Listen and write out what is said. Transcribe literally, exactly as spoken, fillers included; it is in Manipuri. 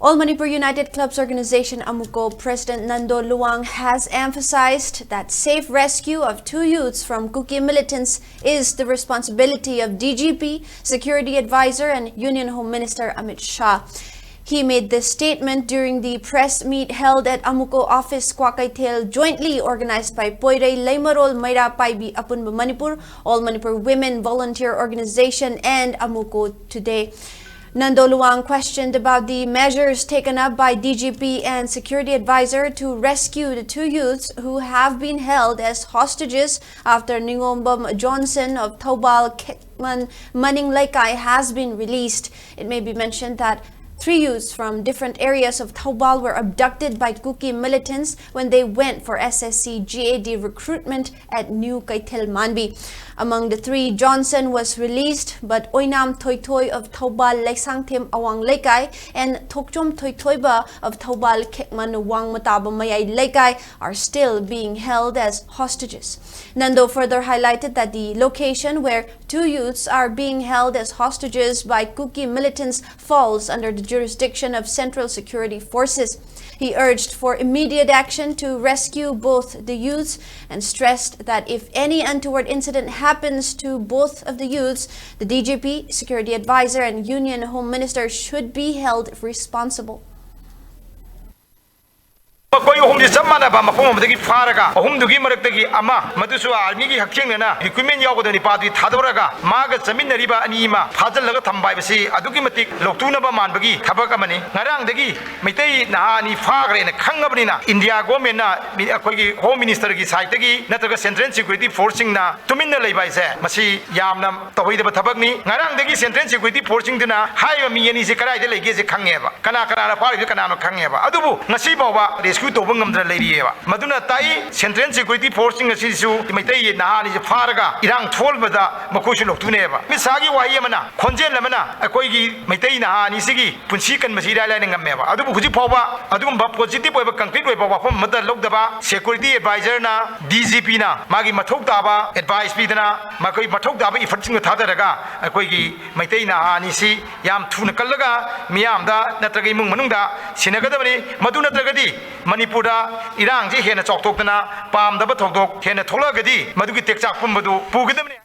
All Manipur United Clubs Organization, AMUCO, President Nando Luwang has emphasized that safe rescue of two youths from Kuki militants is the responsibility of D G P, Security Advisor, and Union Home Minister Amit Shah. He made this statement during the press meet held at AMUCO office, Kwakeithel, jointly organized by Poirei Leimarol Meira Paibi Apunba Manipur, All Manipur Women Volunteer Organization, and AMUCO today. Nando Luwang, questioned about the measures taken up by D G P and security advisor to rescue the two youths who have been held as hostages after Ningombam Johnson of Thoubal, Kekman Maning Leikai has been released. It may be mentioned that three youths from different areas of Thoubal were abducted by Kuki militants when they went for S S C G A D recruitment at New Keithel Manbi. Among the three, Johnson was released, but Oinam Thoithoi of Thoubal Leisangthem Awang Leikai and Thokchom Thoithoiba of Thoubal Kekman Wangmataba Mayai Leikai are still being held as hostages. Nando further highlighted that the location where two youths are being held as hostages by Kuki militants falls under the jurisdiction of Central Security Forces. He urged for immediate action to rescue both the youths and stressed that if any untoward incident happens to both of the youths, the D G P, security advisor, and Union Home Minister should be held responsible. ꯃꯈꯣꯏ ꯑꯍꯨꯝꯁꯤ ꯆꯞ ꯃꯥꯟꯅꯕ ꯃꯐꯝ ꯑꯃꯗꯒꯤ ꯐꯥꯔꯒ ꯑꯍꯨꯝꯗꯨꯒꯤ ꯃꯔꯛꯇꯒꯤ ꯑꯃ, ꯃꯗꯨꯁꯨ ꯑꯥꯔꯃꯤꯒꯤ ꯍꯛꯊꯦꯡꯅꯅ ꯏꯀ꯭ꯋꯤꯞꯃꯦꯟ ꯌꯥꯎꯒꯗꯕ ꯅꯤꯄꯥꯗꯨꯗꯤ ꯊꯥꯗꯣꯔꯒ ꯃꯥꯒ ꯆꯠꯃꯤꯟꯅꯔꯤꯕ ꯑꯅꯤ ꯑꯃ ꯐꯥꯖꯤꯜꯂꯒ ꯊꯝꯕ ꯍꯥꯏꯕꯁꯤ ꯑꯗꯨꯛꯀꯤ ꯃꯇꯤꯛ ꯂꯧꯇꯨꯅꯕ ꯃꯥꯟꯕꯒꯤ ꯊꯕꯛ ꯑꯃꯅꯤ꯫ ꯉꯔꯥꯡꯗꯒꯤ ꯃꯩꯇꯩ ꯅꯍꯥ ꯑꯅꯤ ꯐꯥꯈ꯭ꯔꯦꯅ ꯈꯪꯉꯕꯅꯤꯅ ꯏꯟꯗꯤꯌꯥ ꯒꯣꯔꯃꯦꯟꯅ ꯃꯤ-, ꯑꯩꯈꯣꯏꯒꯤ ꯍꯣꯝ ꯃꯤꯅꯤꯁꯇꯔꯒꯤ ꯁꯥꯏꯠꯇꯒꯤ ꯅꯠꯇ꯭ꯔꯒ ꯁꯦꯟꯇ꯭ꯔꯦꯜ ꯁꯦꯀ꯭ꯌꯨꯔꯤꯇꯤ ꯐꯣꯔꯁꯁꯤꯡꯅ ꯇꯨꯃꯤꯟꯅ ꯂꯩꯕ ꯍꯥꯏꯁꯦ ꯃꯁꯤ ꯌꯥꯝꯅ ꯇꯧꯍꯩꯗꯕ ꯊꯕꯛꯅꯤ꯫ ꯉꯔꯥꯡꯗꯒꯤ ꯁꯦꯟꯇ꯭ꯔꯦꯜ ꯁꯦꯀ꯭ꯌꯨꯔꯤꯇꯤ ꯐꯣꯔꯁꯁꯤꯡꯗꯨꯅ ꯍꯥꯏꯔꯤꯕ ꯃꯤ ꯑꯅꯤꯁꯦ ꯀꯗꯥꯏꯗ ꯂꯩꯒꯦꯁꯦ ꯈꯪꯉꯦꯕ, ꯀꯅꯥ ꯀꯅꯥꯅ ꯐꯥꯔꯤꯕ ꯀꯅꯥꯅꯣ ꯈꯪꯉꯦꯕ꯫ ꯑꯗꯨꯕꯨ ꯉꯁꯤ ꯐꯥꯎꯕ ꯔꯦꯁꯀ꯭ꯌꯨ ꯇꯧꯕ ꯉꯝꯗꯅ ꯂꯩꯔꯤꯑꯕ꯫ ꯃꯗꯨꯅ ꯇꯥꯛꯏ, ꯁꯦꯟꯇ꯭ꯔꯦꯜ ꯁꯦꯀ꯭ꯌꯨꯔꯤꯇꯤ ꯐꯣꯔꯁꯁꯤꯡ ꯑꯁꯤꯁꯨ ꯃꯩꯇꯩ ꯅꯍꯥ ꯑꯅꯤꯁꯦ ꯐꯥꯔꯒ ꯏꯔꯥꯡ ꯊꯣꯛꯍꯟꯕꯗ ꯃꯈꯣꯏꯁꯨ ꯂꯧꯊꯣꯛꯅꯩꯑꯕ꯫ ꯃꯤꯠꯁꯥꯒꯤ ꯋꯥꯍꯩ ꯑꯃꯅ, ꯈꯣꯟꯖꯦꯜ ꯑꯃꯅ ꯑꯩꯈꯣꯏꯒꯤ ꯃꯩꯇꯩ ꯅꯍꯥ ꯑꯅꯤꯁꯤꯒꯤ ꯄꯨꯟꯁꯤ ꯀꯟꯕꯁꯤ ꯏꯔꯥꯏ ꯂꯥꯏꯅ ꯉꯝꯃꯦꯕ꯫ ꯑꯗꯨꯕꯨ ꯍꯧꯖꯤꯛ ꯐꯥꯎꯕ ꯑꯗꯨꯒꯨꯝꯕ ꯄꯣꯖꯤꯇꯤꯚ ꯑꯣꯏꯕ, ꯀꯪꯀ꯭ꯔꯤꯠ ꯑꯣꯏꯕ ꯋꯥꯐꯝ ꯑꯃꯠꯇ ꯂꯧꯗꯕ, ꯁꯦꯀ꯭ꯌꯨꯔꯤꯇꯤ ꯑꯦꯗꯚꯥꯏꯖꯔꯅ, ꯗꯤ ꯖꯤ ꯄꯤꯅ ꯃꯥꯒꯤ ꯃꯊꯧ ꯇꯥꯕ ꯑꯦꯗꯚꯥꯏꯁ ꯄꯤꯗꯅ, ꯃꯈꯣꯏ ꯃꯊꯧ ꯇꯥꯕ ꯏꯐꯔꯠꯁꯤꯡꯗꯣ ꯊꯥꯗꯔꯒ ꯑꯩꯈꯣꯏꯒꯤ ꯃꯩꯇꯩ ꯅꯍꯥ ꯑꯅꯤꯁꯤ ꯌꯥꯝ ꯊꯨꯅ ꯀꯜꯂꯒ ꯃꯤꯌꯥꯝꯗ ꯅꯠꯇ꯭ꯔꯒ ꯏꯃꯨꯡ ꯃꯅꯨꯡꯗ ꯁꯤꯟꯅꯒꯗꯕꯅꯤ꯫ ꯃꯗꯨ ꯅꯠꯇ꯭ꯔꯒꯗꯤ ꯃꯅꯤꯄꯨꯔꯗ ꯏꯔꯥꯡꯁꯤ ꯍꯦꯟꯅ ꯆꯥꯎꯊꯣꯛꯇꯅ ꯄꯥꯝꯗꯕ ꯊꯧꯗꯣꯛ ꯍꯦꯟꯅ ꯊꯣꯛꯂꯛꯑꯒꯗꯤ ꯃꯗꯨꯒꯤ ꯇꯦꯛꯆꯥꯛ ꯄꯨꯝꯕꯗꯨ ꯄꯨꯒꯗꯕꯅꯤ꯫